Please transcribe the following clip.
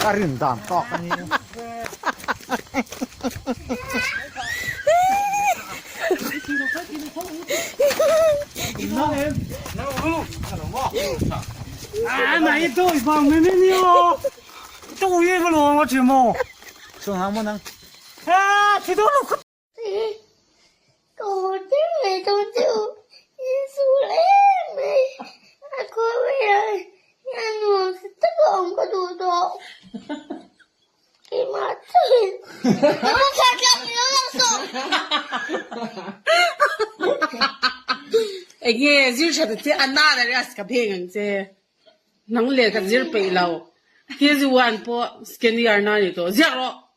Ka rin dan tawk a ni. Enge zir that che a na la rias ka pheng ang che nang leh ka zir peih lo KG one pawh second year na ni tawh ziak rawh.